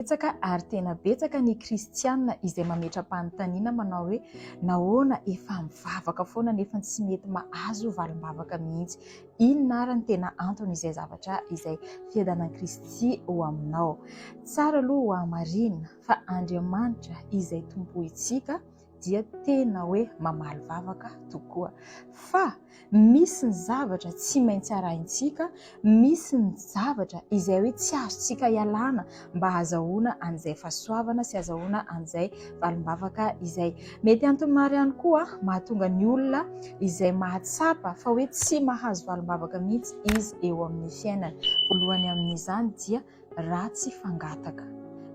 Betsaka ary tena betsaka ny kristiana izay mametra-panontaniana manao hoe nahoana efa mivavaka foana nefa tsy mety mahazo valim-bavaka mihitsy. Inona ary ny tena antony izay zavatra izay fiadanan'i Kristy ho aminao? Tsara aloha ho hamarina fa Andriamanitra izay tompointsika dia tena hoe mamaly vavaka tokoa. Fa misy ny zavatra tsy maintsy arahintsika, misy ny zavatra izay hoe tsy azontsika ialana mba hazahoana an'izay fahasoavana sy hazahoana an'izay valim-bavaka izay. Mety antony maro ihany koa mahatonga ny olona izay mahatsapa fa hoe tsy mahazo valim-bavaka mihitsy izy eo amin'ny fiainany. Voalohany amin'izany dia ratsy fangataka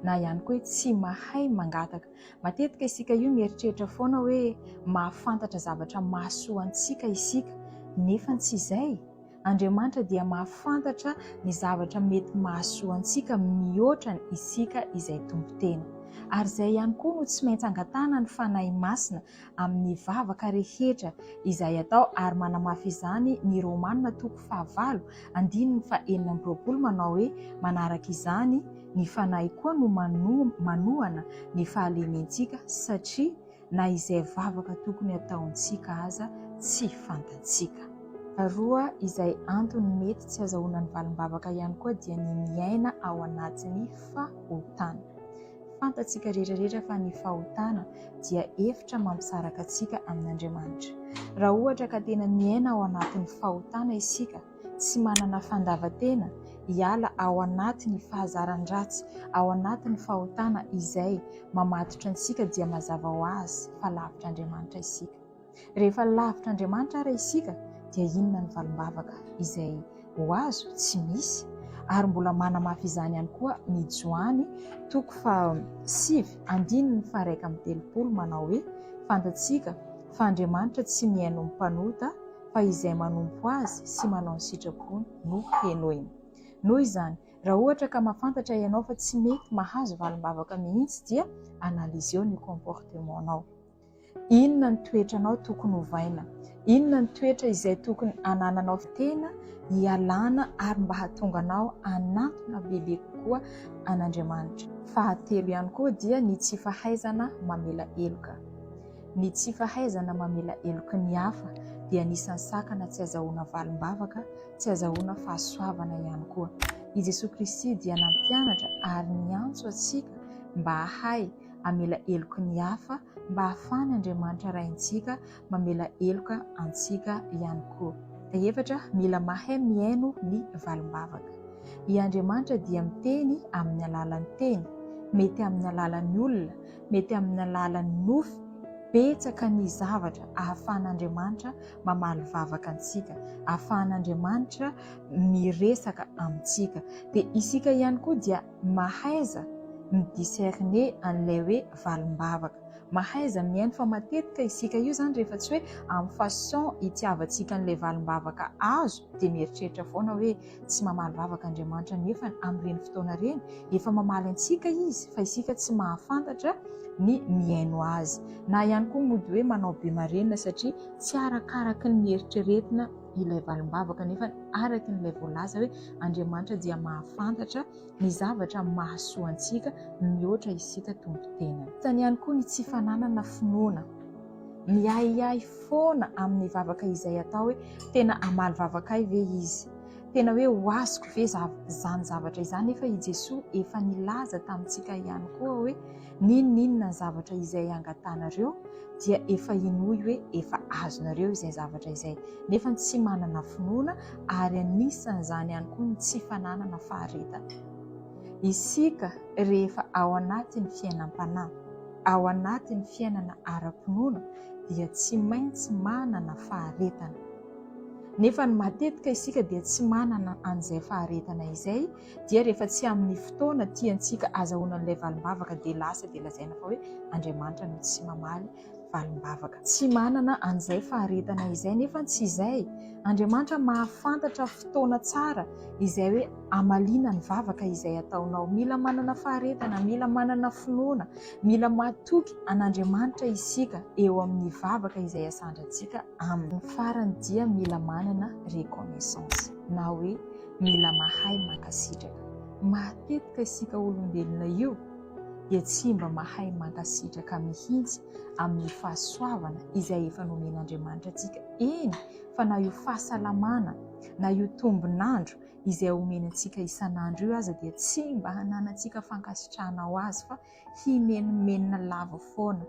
na ihany koa hoe tsy mahay mangataka. Matetika isika io mieritreritra foana hoe mahafantatra zavatra mahasoa antsika isika, nefa tsy izay. Andriamanitra dia mahafantatra ny zavatra mety mahasoa antsika mihoatra ny isika izay tompon-tena. Ary izay ihany koa no tsy maintsy angatahana ny Fanahy Masina amin'ny vavaka rehetra izay atao ary manamafy izany ny Romana toko fahavalo andininy faha-26 manao hoe manaraka izany ny Fanahy koa no manohana ny fahalementsika satria na izay vavaka tokony hataontsika aza tsy fantatsika. Faharoa izay antony mety tsy azahoana ny valim-bavaka ihany koa dia ny miaina ao anatin'ny fahotana. Fantatsika rehetrarehetra fa ny fahotana dia efitra mampisaraka antsika amin'Andriamanitra. Raha ohatra ka tena miaina ao anatin'ny fahotana isika, tsy manana fandavan-tena hiala ao anatin'ny fahazaran-dratsy, ao anatin'ny fahotana izay mamatotra antsika dia mazava ho azy fa lavitr'Andriamanitra isika. Rehefa lavitra Andriamanitra ara isika dia inona ny valim-bavaka izay ho azo? Tsy misy. Ary mbola manamafy izany ihany koa ny Joany toko faha sivy andininy faha 31 manao hoe, Fantatsika fa Andriamanitra tsy mihaino ny mpanota fa izay manompo Azy sy manao ny sitrapony no henoiny. Noho izany, raha ohatra ka mahafantatra ianao fa tsy mety mahazo valim-bavaka mihitsy dia analyseo ny comportement-nao. Inona ny toetranao tokony hovaina? Inona ny toetra izay tokony hanananao tena hialana ary mba hahatonga anao hanantona bebe kokoa an'Andriamanitra? Fahatelo ihany koa dia ny tsy fahaizana mamela heloka. Ny tsy fahaizana mamela heloky ny hafa dia anisan'ny sakana tsy azahoana valim-bavaka, tsy azahoana fahasoavana ihany koa. I Jesoa Kristy dia nampianatra ary niantso antsika mba hahay hamela heloky ny hafa mba hahafahany Andriamanitra Raintsika mamela heloka antsika ihany koa. Efatra, mila mahay mihaino ny valim-bavaka. I Andriamanitra dia miteny amin'ny alalan'ny teny, mety amin'ny alalan'ny olona, mety amin'ny alalan'ny nofy, betsaka ny zavatra ahafahan'Andriamanitra mamaly vavaka antsika, ahafahan'Andriamanitra miresaka amintsika. Dia isika ihany koa dia Mahaiza mi-discerner an'ilay hoe valim-bavaka. Mahaiza mihaino fa matetika isika io izany rehefa tsy hoe amin'ny façon itiavantsika an'ilay valim-bavaka azo dia mieritreritra foana hoe tsy mamaly vavaka Andriamanitra nefa amin'ireny fotoana ireny efa mamaly antsika izy fa isika tsy mahafantatra ny mihaino azy. Na ihany koa mody hoe manao be marenina satria tsy arakaraky ny eritreretina ilay valim-bavaka nefa araka ilay voalaza hoe Andriamanitra dia mahafantatra ny zavatra mahasoa antsika mihoatra isika tompon-tena. Hitany ihany koa ny tsy fananana finoana. Miahiahy foana amin'ny vavaka izay atao hoe tena hamaly vavaka ahy ve izy? Tena hoe ho azoko ve izany zavatra izany? Nefa i Jesoa efa nilaza tamintsika ihany koa hoe n'inon'inona ny zavatra izay angatanareo dia efa inoy hoe efa azonareo izay zavatra izay. Nefa ny tsy manana finoana ary anisan'izany ihany koa ny tsy fananana faharetana. Isika rehefa ao anatin'ny fiainam-panahy, ao anatin'ny fiainana ara-pinoana dia tsy maintsy manana faharetana. Nefa ny matetika isika dia tsy manana an'izay faharetana izay dia rehefa tsy amin'ny fotoana tiantsika azahoana an'ilay valim-bavaka dia lasa dia lazaina fa hoe Andriamanitra no tsy mamaly valim-bavaka. Tsy manana an'izay faharetana izay nefa tsy izay. Andriamanitra mahafantatra fotoana tsara izay hoe amaliana ny vavaka izay ataonao. Mila manana faharetana, mila manana finoana, mila matoky an'Andriamanitra isika eo amin'ny vavaka izay asandrantsika aminy. Ny farany dia mila manana reconnaissance na hoe mila mahay mankasitraka. Matetika isika olombelona io dia tsy mba mahay mankasitraka mihitsy amin'ny fahasoavana izay efa nomen'Andriamanitra antsika, eny fa na io fahasalamana na io tombon'andro izay omeny antsika isan'andro io aza dia tsy mba hananantsika fankasitrahana ho azy fa himenomenona lava foana,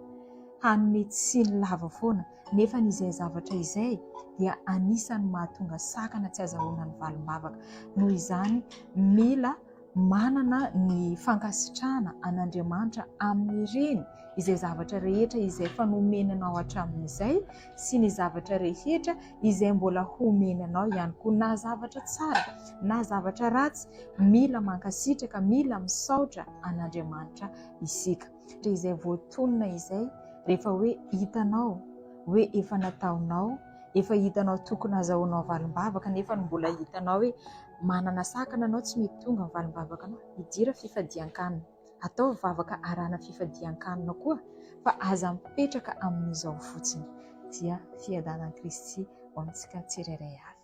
hanome tsiny lava foana, nefa ny izay zavatra izay dia anisan'ny mahatonga sakana tsy azahoana ny valim-bavaka. Noho izany, mila manana ny fankasitrahana an'Andriamanitra amin'ireny izay zavatra rehetra izay efa nomeny anao hatramin'izay sy ny zavatra rehetra izay mbola homeny anao ihany koa, na zavatra tsara na zavatra ratsy, mila mankasitraka, mila misaotra an'Andriamanitra isika. Izay voatonona izay rehefa hoe hitanao hoe efa nataonao, efa hitanao tokony hazahoanao valim-bavaka nefa mbola hitanao hoe manana sakana anao tsy mety tonga ny valim-bavaka anao, midira fifadian-kanina. Ataovy vavaka arahana fifadian-kanina koa fa aza mipetraka amin'izao fotsiny. Dia fiadanan'i Kristy ho amintsika tsirairay avy.